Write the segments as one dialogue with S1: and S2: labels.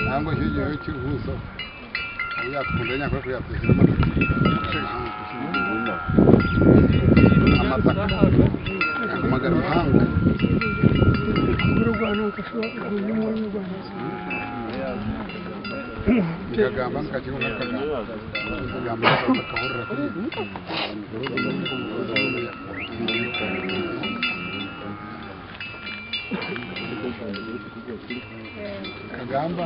S1: Nangwa shi nyowe ekibuuzo ou yaatukunda nyankole ku yaatuhiire amataka gaguma gari mahango. Nikagamba nikagira ngu nikagamba ebigambo bakahurira Kagamba kagamba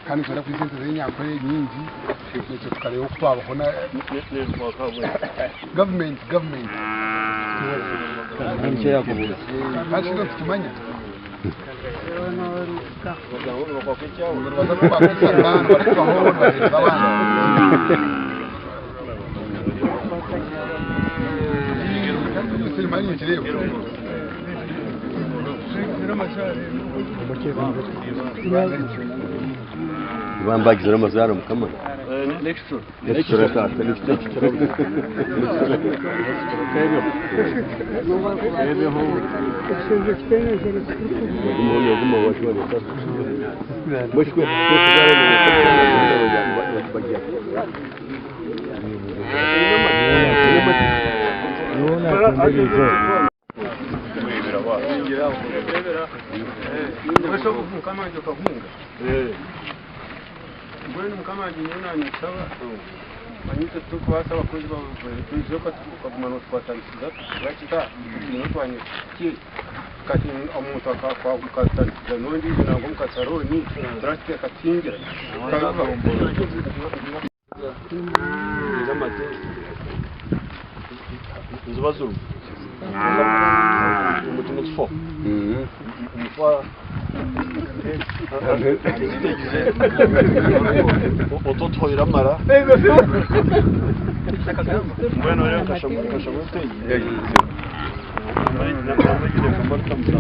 S1: Kandi nitwenda kwiha esente z'enyankole nyingi naitwe tukareeba oku twabahona gavumenti gavumenti kandi kinu nitukimanya nibaza kukwata itaka nibarikubaho nibaheereza abandi.
S2: Bambagizire amazaara mukama. N'ekicuro taata n'ekicuro. Guma guma
S3: Mbwenu mukama wangye nyowe naaninsaba manya itwe titurikubaasa abakozi baawe twija okaguma notukwatanisiza turakita twine otwanya tukye kati omuntu akakwatanisiza n'ondiijo nangwa omu kasarooni turakita ekatingira.
S2: Mbwenu rero nkashoma.